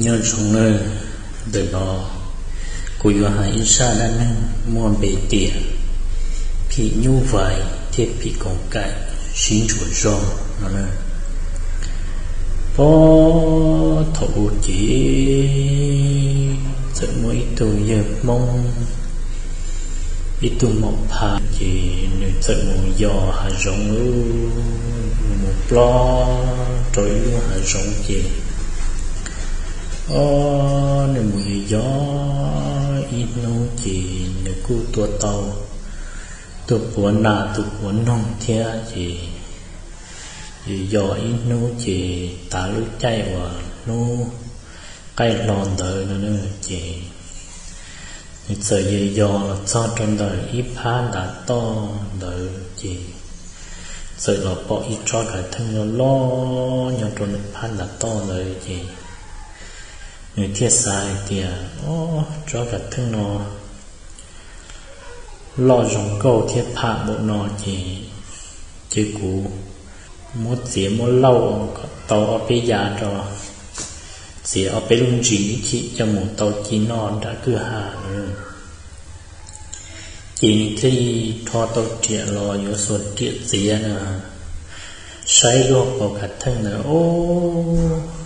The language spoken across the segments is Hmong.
Nyob zoo nawb, ntawm no kuv yuav hais ib zaj dab neeg muaj npe tias phim nyuj vais thiab phim koom kaim sib ntsuam zog no. Puag thaum ub ces txawm muaj ib tug yawg Hmoob, ib tug maum phaj, ces nws txawm mus yos hav zoov, nws mus plob rau ib lub hav zoov ces, o, nws mus yos yos ib hnub ces nws kuj tua tau tus puav nas tus puav noog thiab ces yos yos ib hnub ces tav lub caij uas hnub qaij hlo ntawd no ces nws txawm yos yos los txog rau ntawm ib phab ntav toj ntawd ces txawm los pom ib tsob kav theej loj loj nyob rau ntawm phab ntav toj ntawd ces nws thiaj xav hais tias, o, tsob kav theej no loj zoo nkauj thiab phaj npaum no ces, ces kuv muab txiav muab lauj kom tau ob peb yav rau, txiav ob peb lub ntsis ib chim coj mus tau ci noj nram kwj ha. Ces nws thiaj li rho tau riam los yuav xuas riam txiav na, saib lub hauv paus kav theej ntawd, o,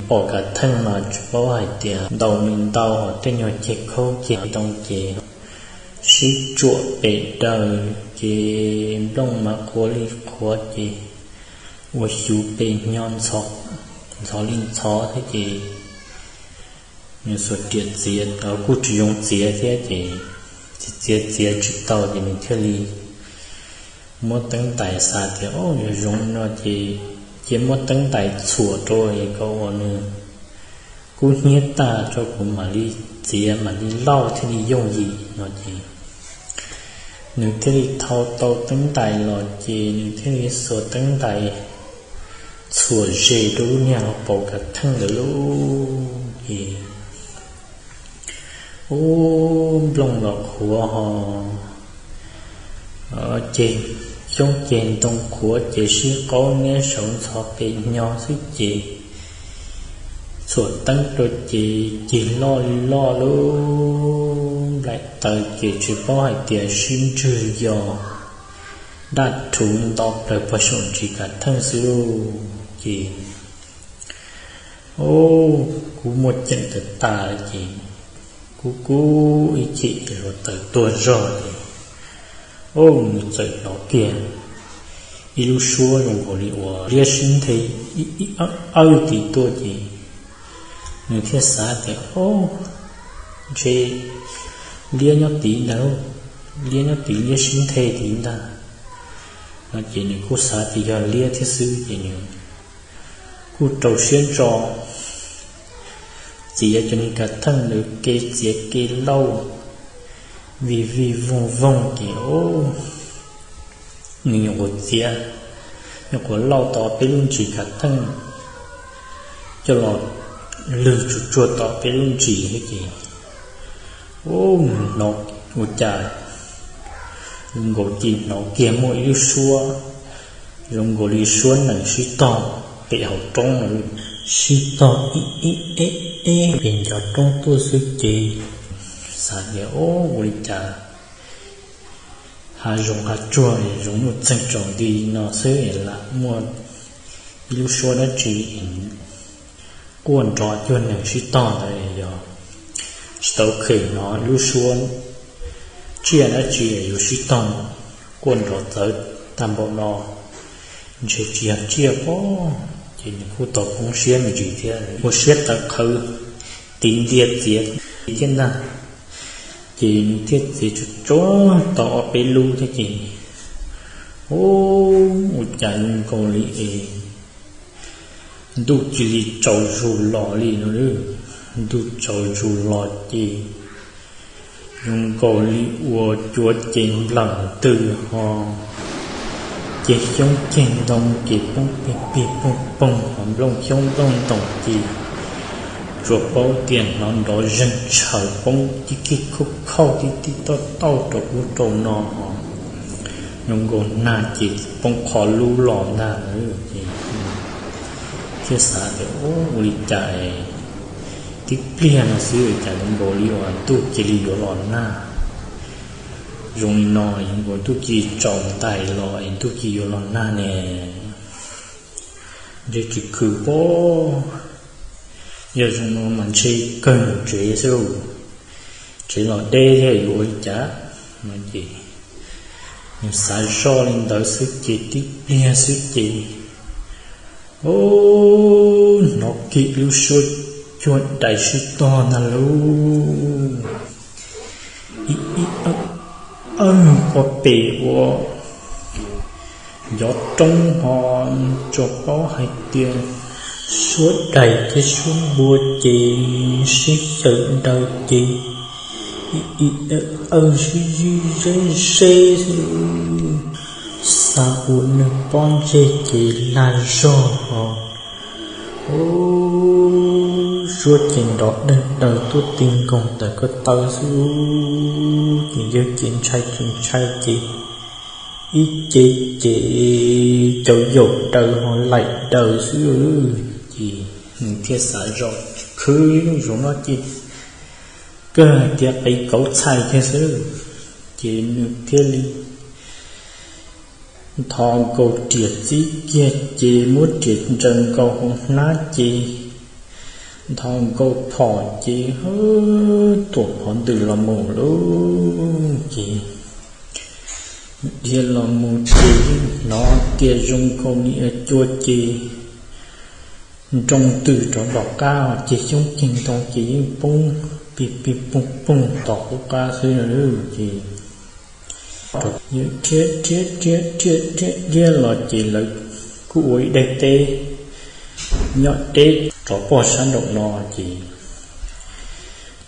pom kav theej mas tsis paub hais tias ntau li ntau hos tej nyuag ceg khaub ceg ntoo ces sib tsuam pes daws ces nplooj mas qhuav li qhuav ces ua xyuv pes hnyo ntxhov li ntxhov thiab ces nws xuas riam txiav los kuj tsis zoo txiav thiab ces txiav txiav txiav tsis tau ces nws thiaj li muab teeb ntais xav tias, o, yog zoo li no ces cia muab teeb ntais txhuam rau es kom uas nws kub hnyiab tag rau kuv mam li txiav mam li lauj thiaj li yooj yim no ces nws thiaj li thau tau teeb ntais los ces nws thiaj li xuas teeb ntais txhuam ze rau lub niag hauv paus kav theej ntawd lauj ces, ub, nplooj los qhuav ho ceg, xyoob ceg ntoo qhuav ces sib qaub niab saud ntxhov pes hnyo xwb ces txhuam teeb rau ces cig loj li loj lub nplaim taws ces tsis paub hais tias sib ntswg yos daj rhuv nto plaws pog saum ntsis kav theej xwb lauj ces, o, kub muaj ceem tas tas ces kub kub ib chim ces hluav taws tuag zog ces, o, nws txawm hnov kiag ib lub suab zoo nkaus li uas liab sib nthe ib awb tim tuaj ces nws thiaj xav tias, o, ntshe liab nyob tid ntag, liab nyob tid liab sib nthe tid ntag no ces nws kuj xav tias yog liab thiab xwb ces nws kuj rau siab ntso txiav cov niag kav theej ntawd ke txiav ke lauj vij vij voog voog ces, o, nws nyuam qhuav txiav, nyuam qhuav lauj tau peb lub ntsis kav theej coj los lwg tsuag tsuag tau peb lub ntsis thiab ces, ub, nws hnov ua cas zoo nkaus li hnov kiag muaj ib lub suab zoo nkaus li suab nees sib tog pem hauv roob no, sib tog ib ib eb eb pem ncov roob tuaj xwb ces xav tias, ub, ua li cas hav zoov hav tsuag zoo muaj txeeg tsaus nti no xwb es lam muaj ib lub suab dab tsi quaj nrov cuag nees sib tog ntawd, yog tsis tau kheev hnov ib lub suab tsiaj dab tsi yuav sib tog quaj nrov txawv tag npaum no, ntshe tsis yog tsiaj pob. Ces nws kuj tau poob siab me ntsis thiab, ua siab tawv qhawv tiv ntiag txiav thiab ntag. Ces nws thiaj txiav tsuag tsuag tau ob peb lub thiab ces, ub, ua cas zoo nkaus li es ntuj cia li tsaus zus los li no, ntuj tsaus zus los ces zoo nkaus li ua cuav ces nplawm ntws ho ces xyoob ceg ntoo ces poob pig pig poog poog ho nplooj xyoob nplooj ntoos ces tsuas paub tias hnov nrov zeeg tshaws poob cig kig khauj khauj tib tib tauj tauj rau ub rau no ho zoo nkaus nag ces poob qho lub los ntag. Ces thiaj xav tias, ub, ua li cas es Tib pliag no xwb cas zoo nkaus li uas ntuj cia li yuav los nag. Zoo li no es nkaus ntuj cia li tsaus ntais los es ntuj cia li yuav los nag ne. Ntshe tsis khwv pob, yog zoo no mas ntshe kawg mus tsev xwb, tsev los deb thiab yuav ua li cas no ces nws xav zoj li ntawd xwb ces tib pliag xwb ces, o, hnov kiag lub suab cuag dais sib tog ntag lauj. Ib ib awj pob pem ua ncov roob ho tsuas paub hais tias suab dais thiab suab npua ces sib xyaw daws ces ib ib awj sib zij zeb zeb xwb. Xav ua neeg pob ntseg ces lag zog ho, u, suab ces nrov dawg daws tuaj ti nkoog ntawm ko taw xwb. Ces yawg ces ntshai ces ntshai ces ib ce ces cov yaum daws ho laim daws xwb. Ces nws thiaj xav zoj khwv ib lub zoov no ces kawg hais tias qis kauv txhais thiab xwb. Ces nws thiaj li nthos nkaus riam txib kiag ces muab riam ntsaws nkaus hauv hnab ces nthos nkaus phom ces tuam qhov ntws los mus lauj. Ces dhia los mus ces yeej hnov tias zoo nkaus li cua ces nroo ntws rov tom qab ces xyoob ceg ntoo ces yeej poob pig pig poog poog tom qub qab xwb. Ces dhia dhia dhia dhia dhia los ces lawv kuj ua ib daim teb nyob deb rov pog sab nraum no ces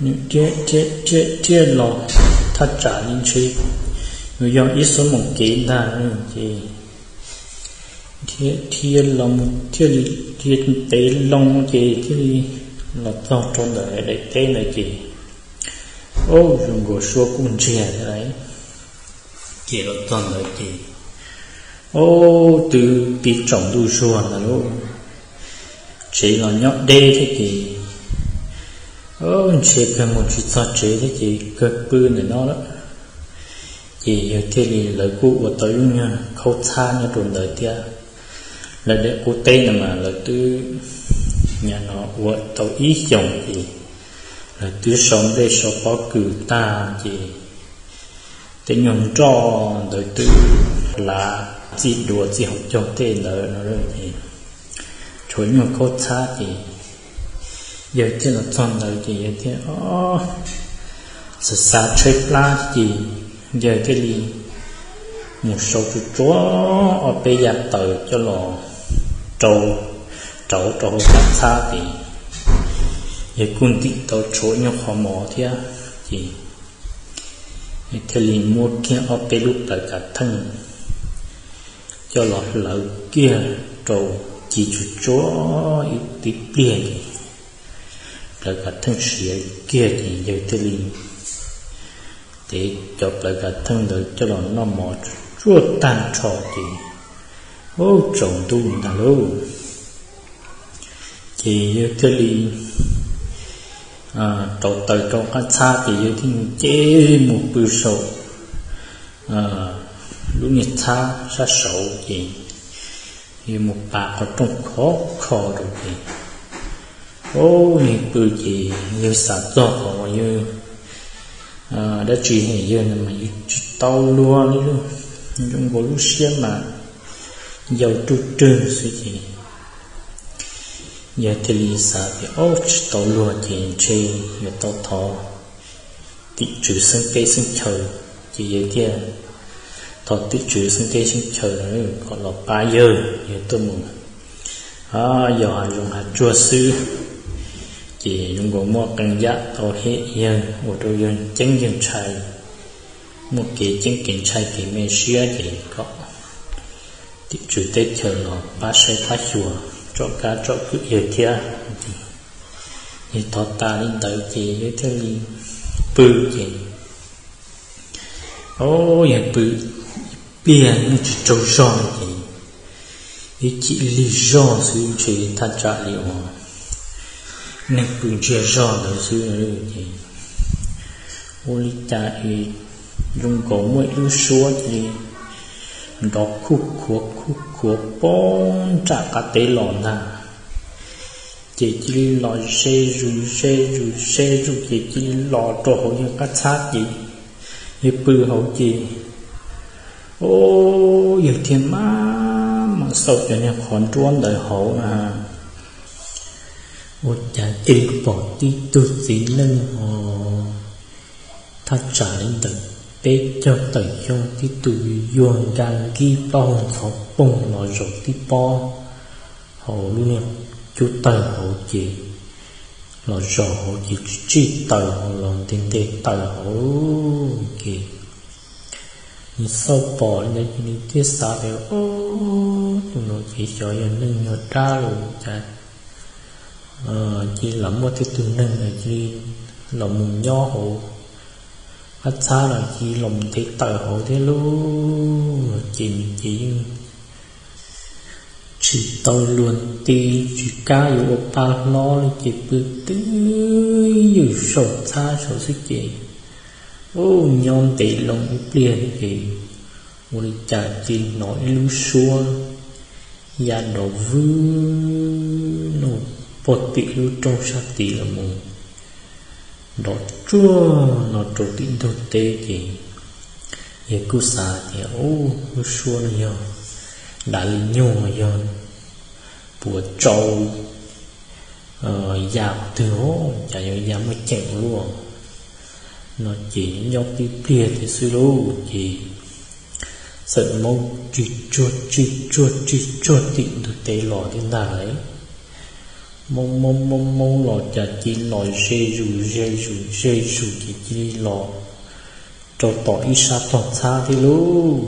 nws dhia dhia dhia dhia los thaj tsam li ntshe nws yog ib xuab moos kev ntag ces dhia dhia los mus thiaj li dhia ntev loo ces thiaj li los txog rau ntawm daim teb ntawd ces, o, zoo nkaus suab kuj ntsiag thiab lauj. Ces los txog ntawd ces, o, twb pib tsaus ntuj zuag ntawd lauj. Tsev los nyob deb thiab ces, o, ntshe kawg mus tsis txog tsev thiab ces kawg pw ntawm no lawm. Ces yawg thiaj li, lawv kuj ua tau lub nyuag khaub txhab nyob rau ntawd thiab. Lawv daim qub teb no mas lawv twb, nyam no ua tau ib xyoos ces lawv twb sau nplej sau pob kws tag ces tej nyuag nroj ntawd twb hlav txij duav txij hauv caug tej ntawd no ces tshuav nyuag khaub txhab ces yawg thiaj los txog ntawd ces yawg thiaj, o, xav xav tshaib plab ces yawg thiaj li mus sau tsuag tsuag ob peb yav taws coj los rau, rauv rau hauv khaub txhab ces yawg kuj ntim tau tshuav nyuag qhov mov thiab ces yawg thiaj li muab kiag ob peb lub plawv kav theej coj los hlawv kiag rau ci tsuag tsuag ib tib pliag ces plawv kav theej siav kiag ces yawg thiaj li tev cov plawv kav theej ntawd coj los noj mov tsuag tsuag tag nrho ces, u, tsaus ntuj ntag lauj. Ces yawg thiaj li rauv taws rau qab txhab ces yawg thiaj li mus pw saum lub niag txhab sab saud ces yawg mus pas qhov rooj khov kho rau ces, u, yawg pw ces yawg xav txog qhov uas yawg dab tsi hem yawg no mas yawg tsis tau luag li lauj. Zoo nkaus lub siab mas yau ruj rwg xwb ces yawg thiaj li xav tias, o, tsis tau luag ces ntshe yuav tau thov tim tswv xeeb teb xeeb chaw. Ces yawg thiaj thov tim tswv xeeb teb xeeb chaw kom los pab yawg, yawg tuaj mus yos hav zoov hav tsuag xwb ces zoo nkaus muaj qee yam tau hem yawg ua rau yawg ceeb yawg ntshai, muaj kev ceeb kev ntshai kev me siab ces kom tim tswv teb chaws los pab saib pab xyuas tsom kab tsom kwm yawg thiab. Yawg thov tas li ntawd ces yawg thiaj li pw ces, o, yawg pw ib pliag yeej tsis tsaug zog li ces ib chim lig zog xwb ntshe thaj tsam li uas neeg pw ntsiag zog ntawd xwb. Ces ua li cas es zoo nkaus muaj ib lub suab cia li nrov khuj khuav khuj khuav poob nram qab teb los ntag. Ces cia li los ze zus ze zus ze zus ces cia li los rau hauv yawg qab txhab ces yawg pw hauv ces, o, yawg thiaj mam mam xauj cov niag qhov nruab ntawd hauv na. Ua cas cia li pom tib tug txiv neej os, thaj tsam li ntawm peb caug tawm xyoo, tib tug yuag nka nkib plaub hau ntxhov poog los zaum tib pob hauv lub niag cub tawg hauv ces, los zaum hauv ces tsis tsij taws hauv los nte nte taws hauv ces nws xauj pom li ntawd ces nws thiaj xav tias, o, tus no ces xyov yog neeg yog dab los cas, cia li lam muaj tej tug neeg ntawd cia li los mus nyob hauv qab txhab no cia li los nte taws hauv thiab lauj. Ces nws ces yeej tsis tau luag nti, tsis kam yuav ua pa hlob li ces pw twb ywm saum txhab saud xwb ces, u, nyob ntev loo ib pliag thiab ces ua li cas cia li hnov ib lub suab ya nrov vwb no puag tim lub rooj sab tid los mus nrov tsuag no rau tim ntug teb ces yawg kuj xav tias, u, lub suab no yog dav li nyuj los yog puas tsau ya qhov twg, cas yuav ya muaj ceem ua luaj no ces nyob ib pliag thiab xwb lauj ces txawm maub tsig tsuag tsig tsuag tsig tsuag tim ntug teb los thiab ntag lauj. Maub maub maub maub los cas cia li los ze zus ze zus ze zus ces cia li los rau tom ib sab tog txhab thiab lauj.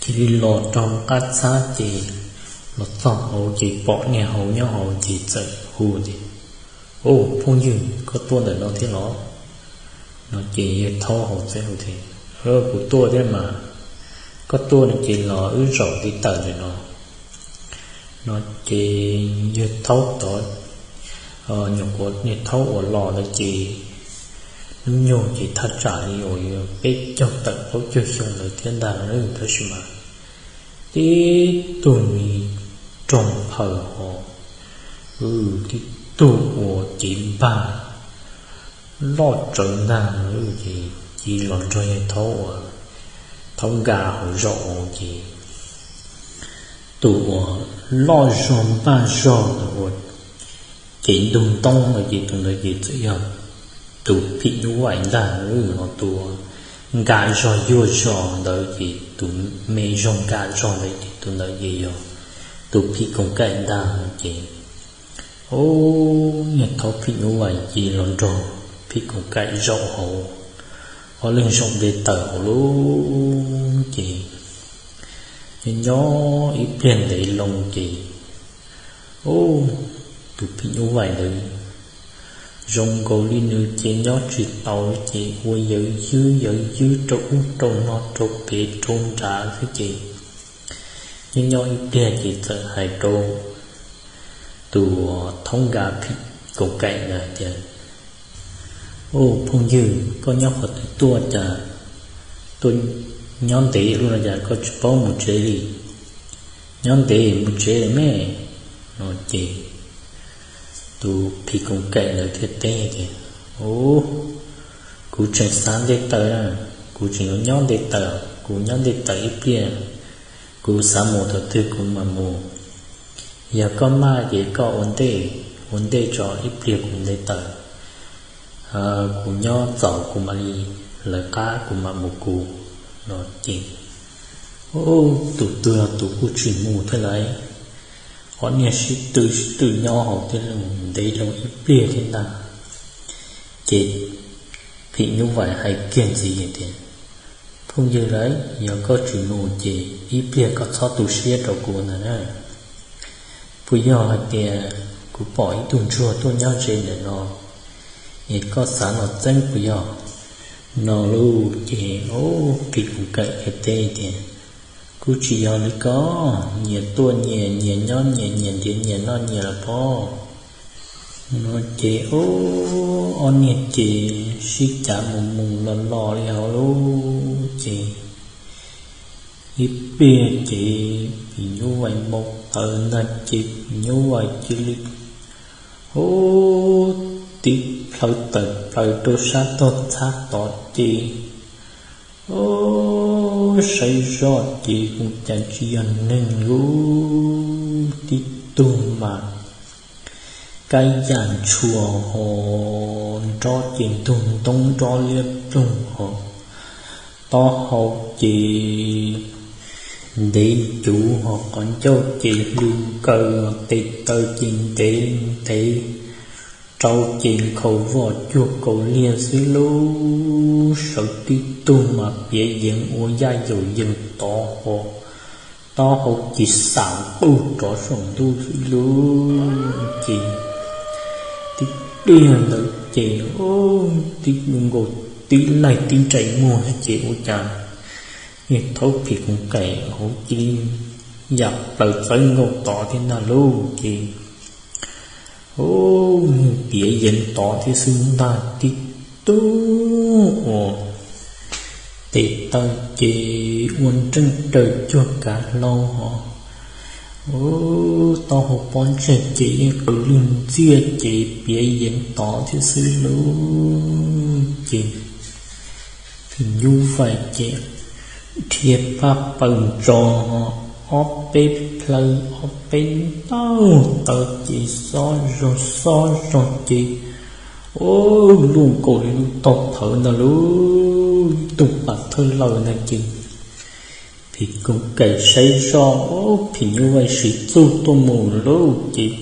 Cia li los rau qab txhab ces los txog hauv ces pom niag hauv nyob hauv ces txawm hu tias, u, phooj ywg, koj tuaj ntawm no thiab los? No ces yawg thaub hauv txawm hu tias, kuv tuaj thiab mas, koj tuaj no ces los wb zaum nte taws ntawm no. No ces yawg thaub tod, nyuam qhuav niag thaub uas los ntawd ces hnub nyoog ces thaj tsam li uas peb caug tawm plaub caug xyoo ntawd thiab ntag lauj, tab sis mas tib tug me roog phaws hos, tib tug uas cev npag loj tsawv ntag lauj, ces cia li los nrog yawg thaub uas thaub nka hauv zaum hauv ces tus uas loj zog npaj zog uas cev ntug ntoo ntawd ces tus ntawd ces txawm yog tus phim nyuj vais ntag lauj, ho tus nka zog yuag zog ntawd ces tus me zog nka zog ntawd ces tus ntawd ces yog tus phim koom kaim ntag ces, o, yawg thaub phim nyuj vais ces los nrog phim koom kaim zaum hauv, ob leeg zaum nte taws hauv lauj ces nyob nyob ib pliag ntev loo ces, o, tus phim nyuj vais ntawd zoo nkaus li nws ces nyob tsis tau ces ua yawv ywb yawv ywb rau ub rau no rau pem rau nrad xwb ces nyob nyob ib pliag ces txawm hais rau tus thaub nka phim koom kaim ntawd tias, u, phooj ywg, koj nyob qhov twg tuaj cas tuaj nyob ntev ua luaj no cas koj tsis paub mus tsev li? Nyob ntev mus tsev lawm me. No ces tus phim koom kaim ntawd thiaj teb tias, u, kuv tseem xav nte taws na, kuv tseem yuav nyob nte taws, kuv nyob nte taws ib pliag, kuv xav mus thaum twg kuv mam mus. Yog koj maj ces koj ua ntej, ua ntej tso ib pliag kuv nte taws, kuv nyob txaus kuv mam li lawv qab kuv mam mus kuv. No ces, u, tus twg los tus kuj tsis mus thiab lauj. Ob niag sib tw sib tw nyob hauv thiaj li ntev loo ib pliag thiab ntag. Ces phim nyuj vais hais kiag ntxiv tias, phooj ywg lauj, yog koj tsis mus ces ib pliag koj txhob tu siab rau kuv ntag na. Puas yog hais tias kuv pom ib tug ntsuag tuaj nyob ze ntawm no es koj xav los txeeb puas yog? No lauj ces, u, phim koom kaim thiaj teb tias, kuj tsis yog li ko, nyias tuaj nyias, nyias nyob nyias, nyias ntiav nyias noj nyias los pob. No ces ob niag ces sib cav mus mus los los li hauv lub ces ib pliag ces phim nyuj vais npau taws ntag ces phim nyuj vais cia li hu tib plhaw tawm plaws rau sab tog txhab tod ces ub, saib zoj ces ua cas tsis yog neeg lub tib tug mas kab yam ntshua ho nrob ces ntug ntoob nrob liab ploog ho taub hau ces ntev ncuv ho qhov ncauj ces hlw nkaws, tes taw ces ntev ntev rau ces nkhaus voj cuag kaus liag xwb lub, sawv tib tug mas piav yees ua yaj yaum yees tod ho taub hau ces xam nquj rov saum ntuj xwb lub ces tib pliag ntawd ces tib nkaus tib laig tib nraim muag xwb ces ua cas niag thaub phim koos kaim hauv cia li yam plaws txawb nkaus tod thiab ntag lub ces ub, piav yees tod thiab xwb ntag tib tug uas tes taw ces ua nreej raws cuag kav hlau ho ub, taub hau pob ntseg ces yeej qw lwg ntxiaj ces piav yees tod thiab xwb lub ces phim nyuj vais ces dhia paj paws ntso ho ob peb plhaw ob peb ntaug taw ces xob zog xob zog ces ub, luaj nkaus li lub tog phawv ntag lub, ib tug pas thawj laws ntag ces phim koos kaim saib zoj ub, phim nyuj vais siv txuj tuaj mus lub ces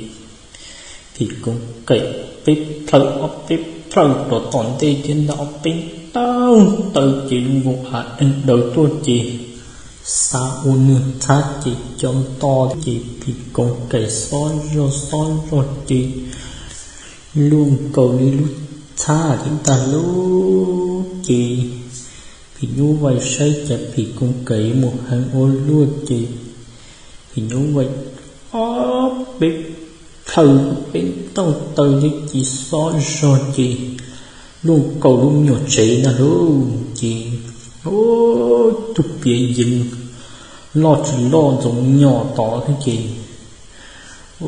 phim koos kaim peb plhaw ob peb plhaw rov tom ntej thiab ntag ob peb ntaug taw ces luaj nkaus av deeg daws tuaj ces xa ua nws txhab ces cov nto ces phim koos kaim xob zog xob zog ces luaj nkaus li lub txhab thiab ntag lub ces phim nyuj vais saib cas phim koos kaim mus heev ua luaj ces phim nyuj vais ob peb plhaw peb ntaug taw thiab ces xob zog ces luaj nkaus lub me nyuam tsev ntag lub ces ub, tug piav yees loj tsis loj ntxoov nyom tod thiab ces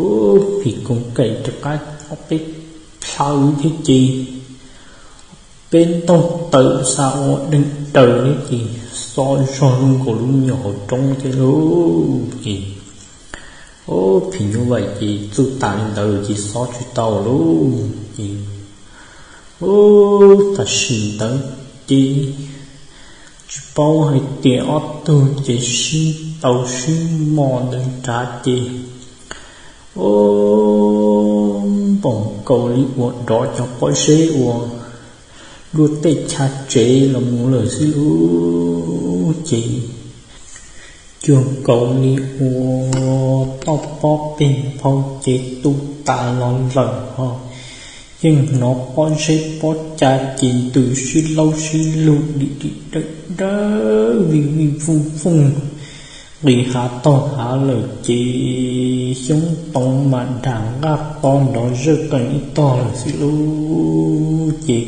ub, phim koos kaim rov qab ob peb plhaw thiab ces peb ntaug taw xa ua deeg daws thiab ces xob zog luaj nkaus lub me nyuam hauv roob thiab lub ces ub, phim nyuj vais ces txuj tas li ntawd ces xob tsis tau lub ces ub, tam sim ntawd ces tsis paub hais tias ob tug ces sib tau sib mos ntawd nrad ces ub, npaum nkaus li uas dov cov pob zeb uas luaj tej chav tsev los mus lawm xwb lub ces cuag nkaus li uas toj pob peg nphau ces tu tas los lawm ho yeej hnov pob zeb pob cav ces ntws sib laub sib lug dim dim dawm dawb vij vij vooj vooj nqis hav tog hav lawm ces xyoob toov mas dam nqaj to nrov zawj qees ib tog lawm xwb lub ces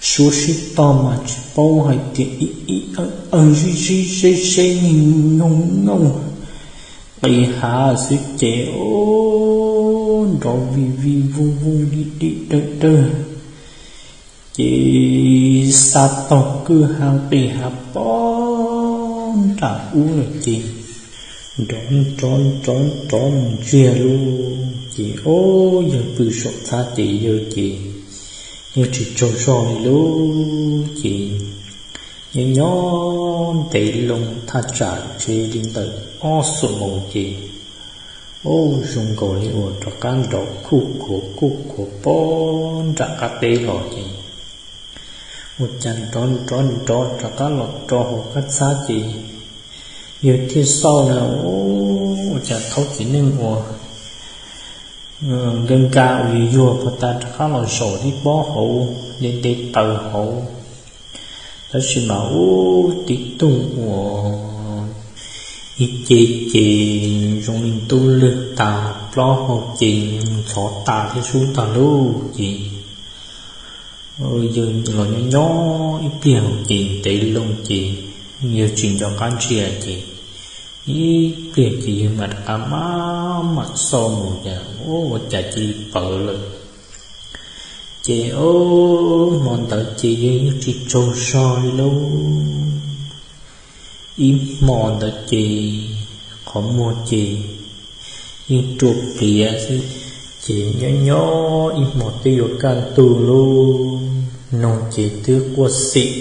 suab sib tog mas tsis paub hais tias ib ib eej eej zib zib zeb zeb nyoog nyoog nyooj qis hav xwb ces ub, nrov vij vij vooj vooj dim dim dawm dawb ces xa taug kwj ha nqis hav pob nram ub lawm ces nrov nrov nrov nrov mus ntsiag lub ces ub, yawg pw saum txhab ces yawg ces yawg tsis tsaug zog li lub ces nyob nyob ntev loo thaj tsam tsev li ntawm ob xuab moos ces ub, zoo nkaus li uas rov qab nrov kuj khuav kuj khuav pob nram qab teb los ces ua cas nrov nrov nrov rov qab los rau hauv qab txhab ces yawg thiaj xauj na, ua cas thaub txiv neej uas nka nka uas yuag yuag puag ta rov qab los zaum tib pob hauv nte nte taws hauv. Tab sis mas ub, tib tug uas ib ce ces zoo li ntuj lwg tas plaub hau ces ntxhov tas thiab sub tag lawm ces yawg los nyob nyob ib pliag ces ntev loo ces yawg tsis nco qab ntsia ces ib pliag ces yawg mam rov qab mam mam xauj mus ces ua cas cia li pawv lawm. Ces hmo ntawd ces yawg yeej tsis tsaug zog li lauj. Ib hmo ntawd ces qhov muag ces yeej rua pliav xwb. Ces nyob nyob ib hmo twb yuav kaj ntug lauj, noog ces twb quaj xim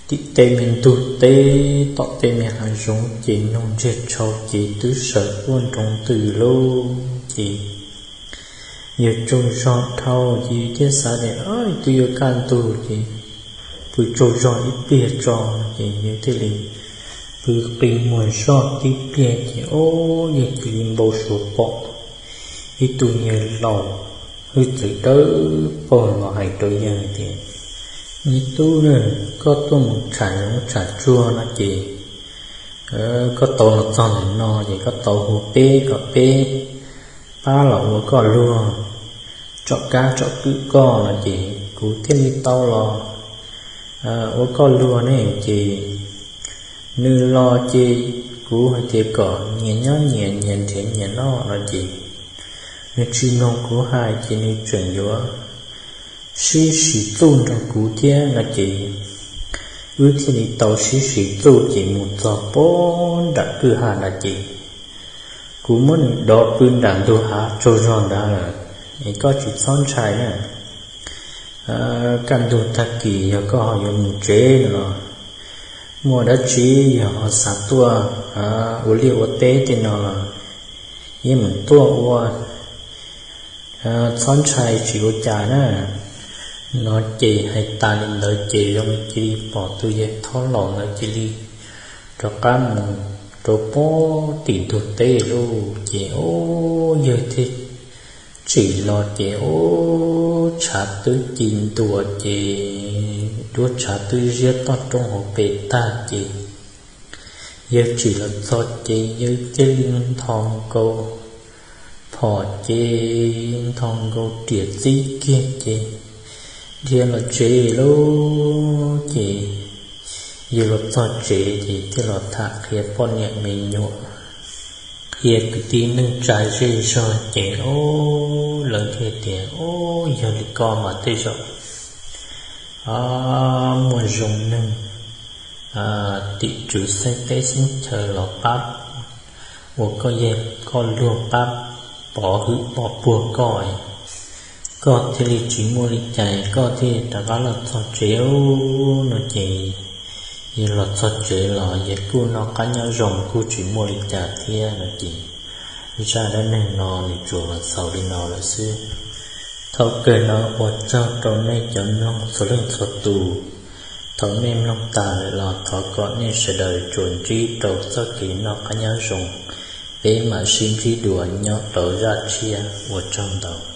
tim tej me ntug teb tom tej me hav zoov ces noog ntsiag tshau ces twb sawv quaj nroo ntws lauj ces yawg tsaug zog dhau ces thiaj xav tias twb yuav kaj ntug ces pw tsaug zog ib pliag tso no ces yawg thiaj li pw qi muag zog tib pliag ces o, yawg cia li npau suav pom ib tug niag laus hwj txwv dawb paug los hais rau yawg tias, Me tub, koj tuaj mus tsham zoov tsham tsuag no ces koj tau los txog ntawm no ces koj tau hu peb kom peb pab los ua koj luag, tsom kab tsom kwm koj no ces kuv thiaj li tau los ua koj luag ne ces nws los ces kuv hais tias kom nyias nyob nyias, nyias nrhiav nyias noj no ces nws tsis mloog kuv hais ces nws tseem yuav sib sim txuj nrog kuv thiab no ces wb thiaj li tau sib sim txuj ces mus txog pem nram kwj ha ntawd ces kuv muab nws dov pw nram ntug hav tsaug zog ntawd lawm es koj tsis txhob ntshai na. Kaj ntug tag kis yog koj ho yuav mus tsev no los muaj dab tsi yog ho xav tuaj ua liaj ua teb tej no los yeej meem tuaj ua, txhob ntshai tsis ua cas na. No ces hais tas li ntawd ces zoo li cia li pom tus yawg thaub laus ntawd cia li rov qab mus rau pem tim ntug teb lauj ces o, yawg thiaj tsim los ces o, tshav twb ci ntua ces duab tshav twb ziab toj roob hauv pes tag ces yawg tsim los txog ces yawg thiaj li nthos nkaus phom ces nthos nkaus riam txib kiag ces dhia los tsev lauj ces yawg los txog tsev ces thiaj los tham qhia poj niam me nyuam, qhia kwv tij neej tsa zej zog ces o, lawv thiaj tias o, yog li ko mas tej zaum muaj zoo neeg tim tswv xeeb teb xeeb chaw los pab ua koj yawg koj luag pab pov hwm pov puag koj, koj thiaj li tsis muaj li cas koj thiaj rov qab los txog tsev no ces yawg los txog tsev los yawg kuj noj qab nyob zoo kuj tsis muaj li cas thiab no ces zaj dab neeg no nws tsuas los xaus li no lawm xwb. Thaum kawg no ua tsaug rau nej cov mloog txhua leej txhua tus. Thaum nej mloog tas lawm los thov kom nej sawv daws tsuas ntsib rau txoj kev noj qab nyob zoo, peb mam sib ntsib dua nyob rau zaj tshiab, ua tsaug ntau.